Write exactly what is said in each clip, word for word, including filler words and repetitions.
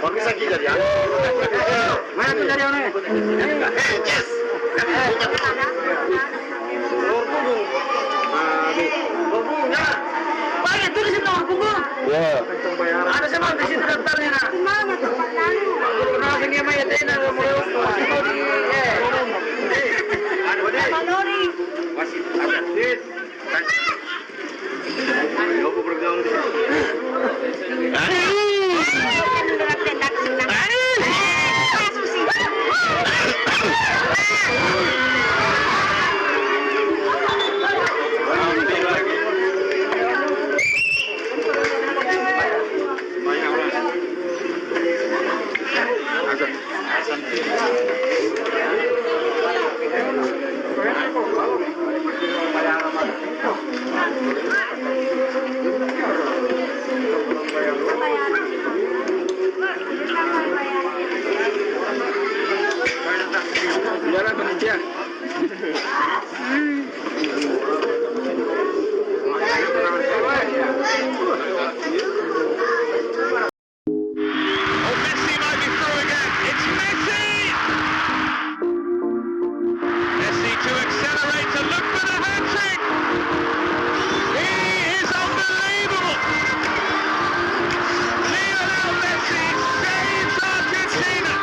Bisa kita ya. Mana tuh dari mana? Eh, yes. Nomor punggung. Ah, di. Nomor punggung, ya. Banyak tuh di situ nomor punggung. Ya. Ada siapa di situ daftarnya, nak? Mama tempat lalu. Kenapa dia main tenda, nomor punggung? Eh. Eh. Ada, ada. Masih ada. Oh, Messi might be through again. It's Messi! Messi to accelerate, to look for the hat-trick! He is unbelievable! Lionel Messi saves Argentina!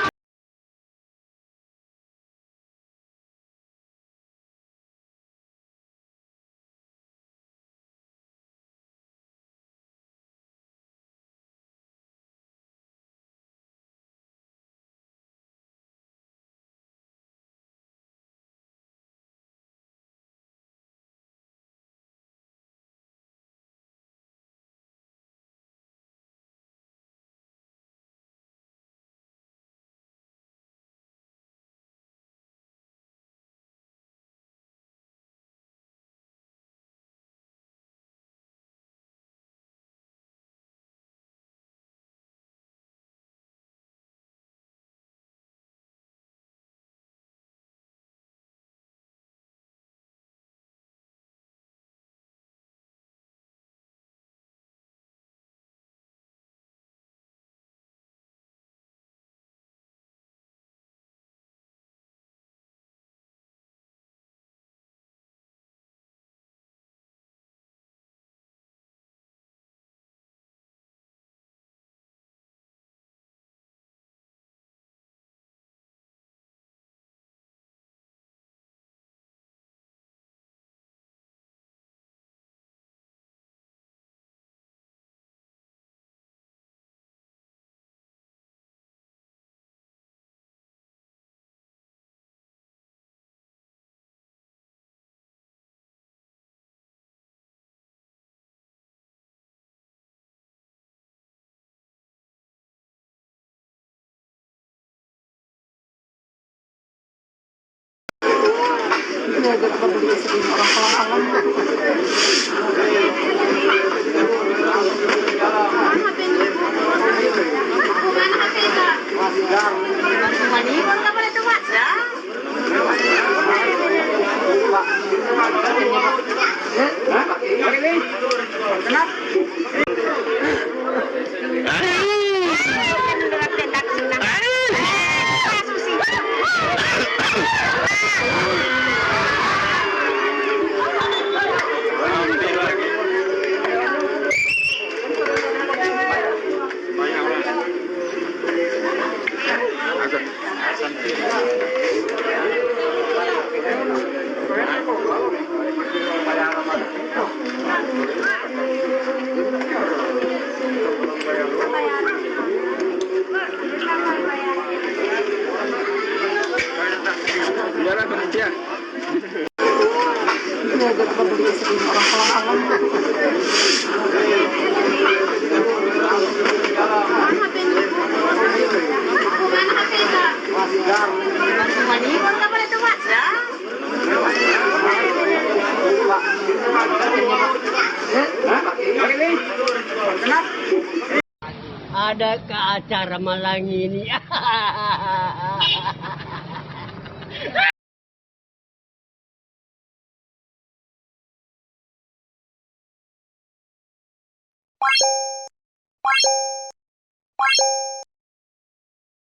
Adakah acara malam ini?